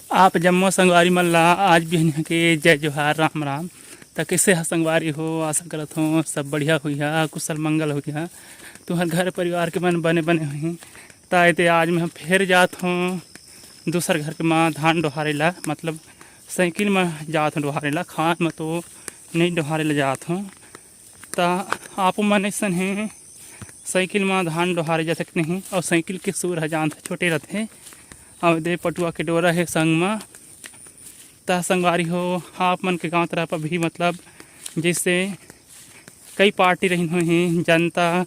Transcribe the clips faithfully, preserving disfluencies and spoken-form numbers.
आप जम्मो संगवारी मन ला आज बिहनिया के जय जोहार, राम राम। त कइसे ह संगवारी हो? आशा करत हों सब बढ़िया होइहा, कुशल मंगल होइहा। तुंहर घर परिवार के मन बने बने होही। त एदे आज मैं फेर जात हों दूसर घर के म धान डोहारे ला, मतलब साइकिल म जात हों डोहारे ला, खान म तो नइ डोहारे ला जात हों। त आपो मन अइसन हे, साइकिल म धान डोहारे जाथे के नहीं, अउ साइकिल के सुर ह जानथे छोटे रथे। अउ एदे पटुआ के डोरा हे संग म। त संगवारी हो, आप मन के गांव तरफ अभी मतलब जइसे कई पार्टी रहिन होही, जनता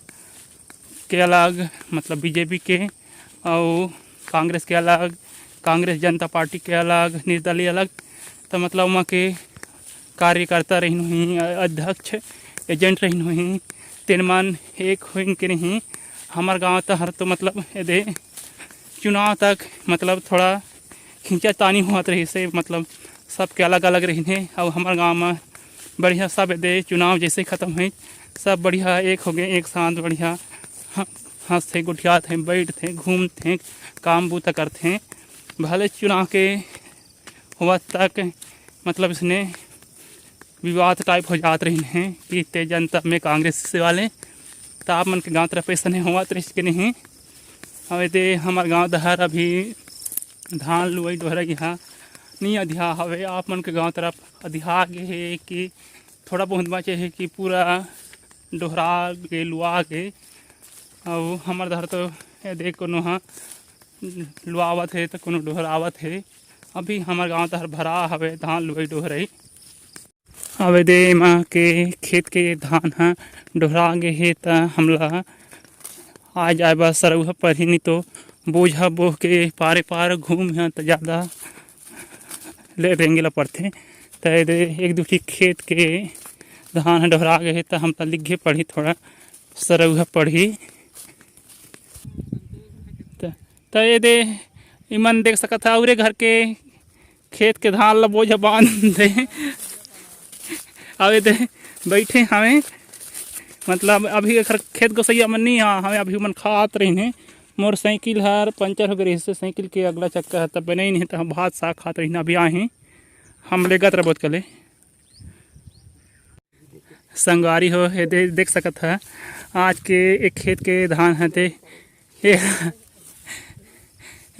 के अलग, मतलब बीजेपी के, अउ कांग्रेस के अलग, कांग्रेस जनता पार्टी के अलग, निर्दलीय अलग। त मतलब ओमा के कार्यकर्ता रहिन होही, अध्यक्ष, एजेंट रहिन होही, तेन मन एक होइन के नहीं। हमर गांव त हर तो मतलब एदे चुनाव तक मतलब थोड़ा खींचातानी होत रहिस हे, मतलब सबके अलग-अलग रहिन हे। अउ हमर गांव म बढ़िया सब एदे चुनाव जइसे खतम होइस, सब बढ़िया एक होगे, एक साथ बढ़िया ह-, हंसथे, गोठियाथे, बइठथे, घूमथे, काम बूता करथे। भले चुनाव के होवत तक मतलब इसने विवाद टाइप हो जात रहिन हे कि ते जनता में कांग्रेस वाले। त आप मन के गांव तरफ अइसने होवत रहिस के नहीं? अउ एदे हमर गांव डहर अभी धान लुवई डोहरई ह नी अधिया हवे। आप मन के गांव तरफ अधिया गे हे कि थोड़ा बहुत बचे हे कि पूरा डोहरा गे, लुवा गे? अउ हमर डहर तो एदे कोनो ह लुवावत हे त कोनो डोहरावत हे। अभी हमर गांव डहर भरा हवे धान लुवई डोहरई। अब एदे एमा के खेत के धान ह डोहरा गे हे, त हमला आ जाए बर सरउहा परही, नी तो बोझा बोह के पारे पार घूम ह त जादा ले रेंगे ला पड़थे। त एदे एक दू ठी खेत के धान ह डोहरा गे हे, त हमला लिग्घे पड़ही, थोड़ा सरउहा पड़ही। त, त एदे इमन देख सकत ह, अउरे घर के खेत के धान ला बोझा बांध दे। अब एदे बइठे हवे, मतलब अभी एखर खेत गोसैया मन नी आ हवे, अभी ओमन खात रहिन हे। मोर साइकिल हर पंचर हो गे रहिस हे, साइकिल के अगला चक्का ह तब बनाइन हे, त हम भात साग खात रहिन, अभी आए हे, हम लेगत रबोत कले। संगवारी हो, एदे देख सकत ह, आज के एक खेत के धान ह ते, ए,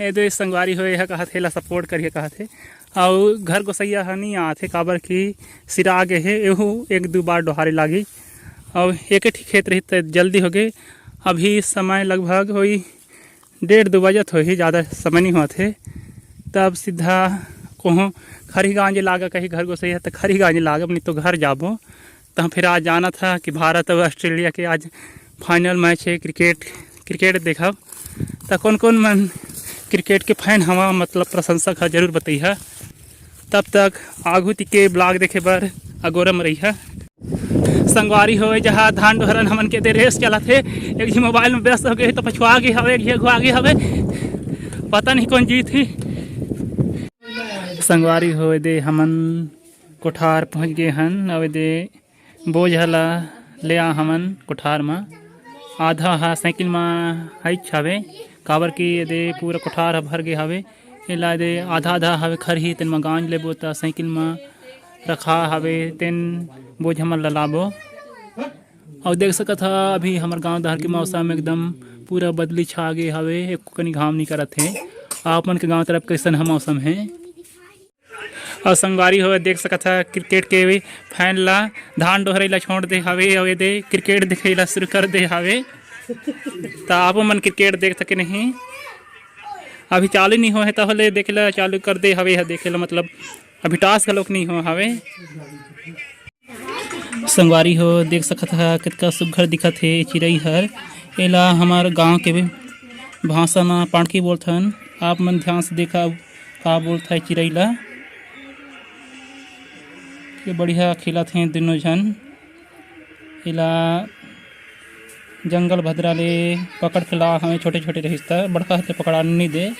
एदे संगवारी हो, एहा कहत हे, एला सपोर्ट करिहे कहत हे। अउ घर गोसैया ह नी आत हे, काबर कि सिरा गे हे, एहू एक दू बार डोहारे लागी। अउ एके ठी खेत रही त जल्दी होगे। अभी समय लगभग होई डेढ़ दू बजत होही, जादा समय नी होत हे। तब सीधा कोहूँ खरही गांजे लागा, कहीं घर गोसैया त खरही गांजे लागा, नी तो घर जाबो। त हम फिर आज जानत ह कि भारत अउ ऑस्ट्रेलिया के आज फाइनल मैच हे क्रिकेट, क्रिकेट देखब। त कोन कोन मन क्रिकेट के फैन हवा, मतलब प्रशंसक ह, जरूर बतैहा। तब तक आगू ती के ब्लॉग देखे बर अगोरा म रहिहा। संगवारी हो, जहाँ धान डोहरन हमन के दे रेस चलत हे, एक झी मोबाइल में व्यस्त हो गए तो पछुआ गए हवे, एक झी अगुआ गए हवे, पता नहीं कौन जीत ही। संगवारी हो, एदे हमन कोठार पहुँच गए हन। अब एदे बोझ ला ले आ हमन कोठार म। आधा हा साइकिल म हाइच हवे, काबर कि एदे पूरा कोठार ह भर गे हवे। एला एदे आधा आधा हवे खरही, तेन म गांज लेबो त साइकिल म रखा हवे, तेन बोझ हमन ला लाबो। अउ देख सकत ह, अभी हमर गांव डहर के मौसम एकदम पूरा बदली छा गे हवे, एको कनी घाम नी करत हे। आप मन के गांव तरफ कइसन ह मौसम हे? अउ संगवारी हो, देख सकत ह, क्रिकेट के भी फैन ला धान डोहरई ला छोड़ दे हवे, अउ एदे क्रिकेट देखे ला शुरू कर दे हवे। त आपो मन क्रिकेट देख सके नहीं, अभी चालू नहीं हो हे, तहले देखे ला चालू कर दे हवे, यह देखे ला मतलब अभी टॉस घलोक नहीं हो हवे। संगवारी हो, देख सकत ह, कतका सुग्घर दिखत हे चिरई हर। एला हमर गांव के भाषा म पांड़की बोलथन। आप मन ध्यान से देखा, का बोलथे चिरई ला। ये बढ़िया खेलत हे दुनों झन। एला जंगल भदरा ले पकड़ के ला हवे, छोटे-छोटे रहिस त, बड़का ह ते पकड़ान नइ दे।